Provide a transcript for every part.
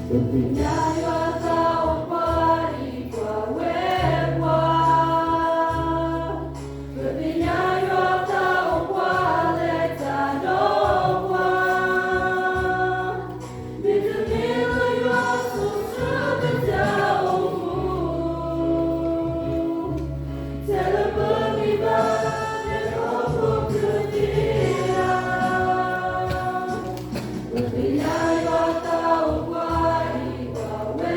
ပသ့ၣ်ညါယွၤသးအိၣ်ပှၤအံၤပှၤဝဲပှၤ, ပသ့ၣ်ညါယွၤသးအိၣ်ပှၤလၢတၢ်ဒီပှၤ, မ့တမ့ၢ်လၢယွၤဆိၣ်ဆၢပတၢ်အိၣ်မူ, ထဲလၢပဂံၢ်ဘါ မ့ၢ်တအိၣ်ဖှိၣ်ကသ့ဧါ. ပသ့ၣ်ညါယွၤသးအိၣ်ပှၤအံၤပှၤဝဲ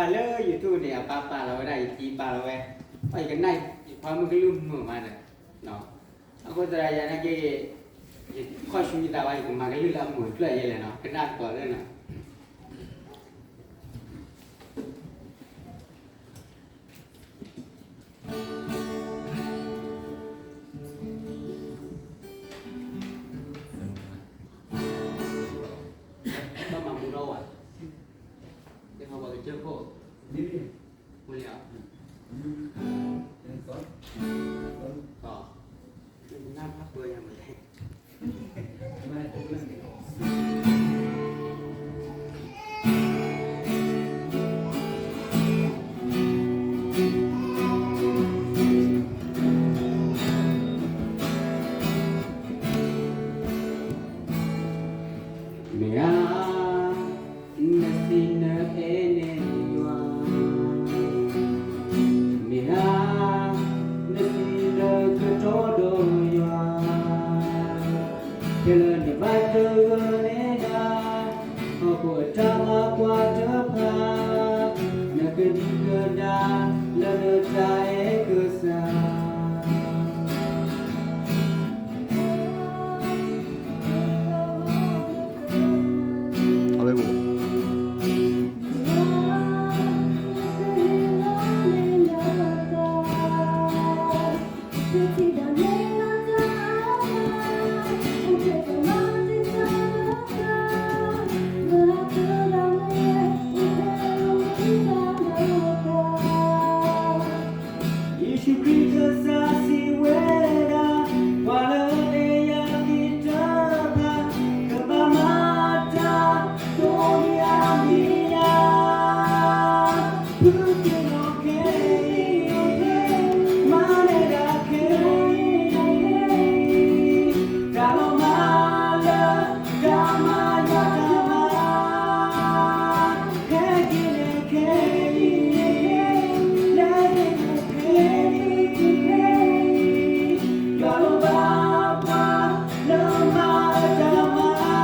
ပှၤလၢ YouTube န့ၣ် အပာ်ပာ်လီၤဝဲဒၣ် ယတံၤပာ်လီၤဝဲ, အီ ယကနၣ် ယခွါမုၢ်ကလုၢ်မုာ်မးဒီး, အဃိသတးဒီးယနာ်က့ ယခီၣ်ဆူယသးဝဲ ယကမၤကလုၢ်လၢအမုာ်တဖျၢၣ်ယဲလဲၣ်နီၤ ကနၣ်သကိးလၢနီၤ ဘၣ်မၤမူထီၣ်ဝဲ, ယဟီၣ်ဘၣ်ကစၢၢ်ခိၣ်, မူလံဧါ, နၢ်ဖးပၢၢ်ယၤမးလဲၣ်. မ့ၢ်ဧါ, နစံးနအဲၣ်န့ၢ်ယွၤ, မ့ၢ်ဧါ, နစံးနကတီၢ်ဒီးယွၤ, ဖဲလၢနဘၣ်တဂၢၢ်န့ၢ်ဒၣ် ဟီၣ်ခိၣ်အတၢ်မၤကွၢ်တဖၣ်, နကဒံကဒါလၢနတၢ်အဲၣ်ကစၢ်. ယ့ၣ်ၡူးခရံာ် ကစၢ်စံးဝဲဒၣ်, ပှၤလၢအအဲၣ်ယၤသ့ၣ်တဖၣ်, ကဘၣ်မၤတၢ်ဒိးန့ၢ်အမဲာ်ညါ, ဖုက့ၤနီၣ်ခဲအံၤ, မၤန့ၢ်ဒၣ်ခဲအံၤ, တၢ်လီၤမၢ်လၢ တၢ်မၤယွၤတၢ်မၤ, ဟဲက့ၤန့ၣ်ခဲအံၤ, လဲၤက့ၤန့ၣ်ခဲအံၤ, ယွၤလိၣ်ဘၣ်ပှၤလၢမၤအတၢ်မၤ,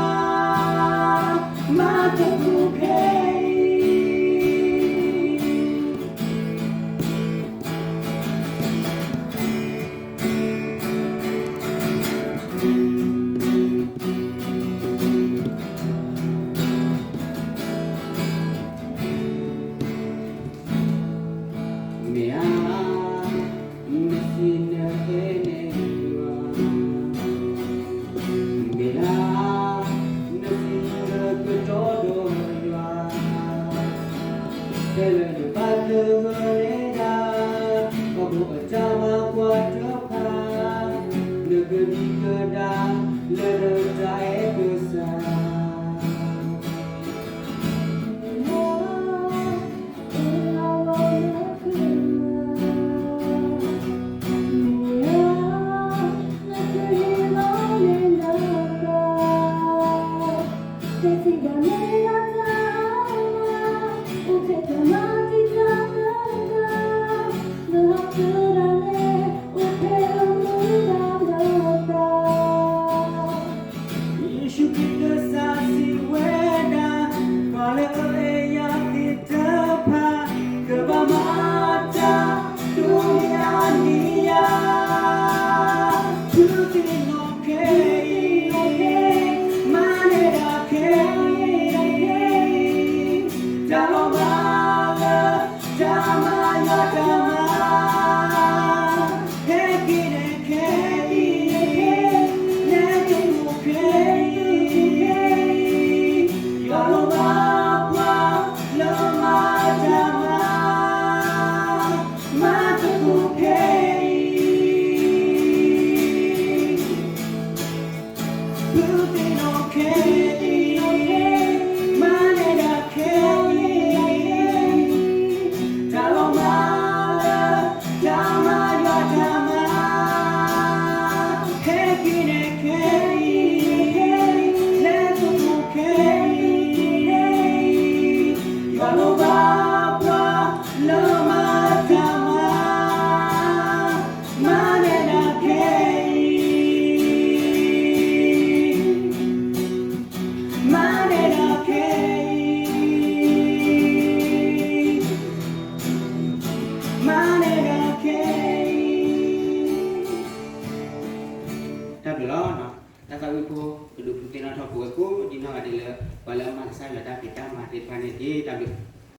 မၤသကိးခဲအံၤ. မ့ၢ်ဧါ, နစံးနအဲၣ်န့ၢ်ယွၤ, မ့ၢ်ဧါ, နစံးနကတီၢ်ဒီးယွၤ, ဖဲလၢနဘၣ်သဂၢၢ်န့ၢ်ဒၣ် ဟီၣ်ခိၣ်အတၢ်မၤကွၢ်တဖၣ်, နကဒံကဒါလၢနတၢ်အဲၣ်ကစၢ်. ယ့ၣ်ၡူး ကစၢ်ယွၤတၢ်ဖံးတၢ်မၤသ့ၣ်တဖၣ်န့ၣ်တက့ၢ်. တၢ်ဘျုး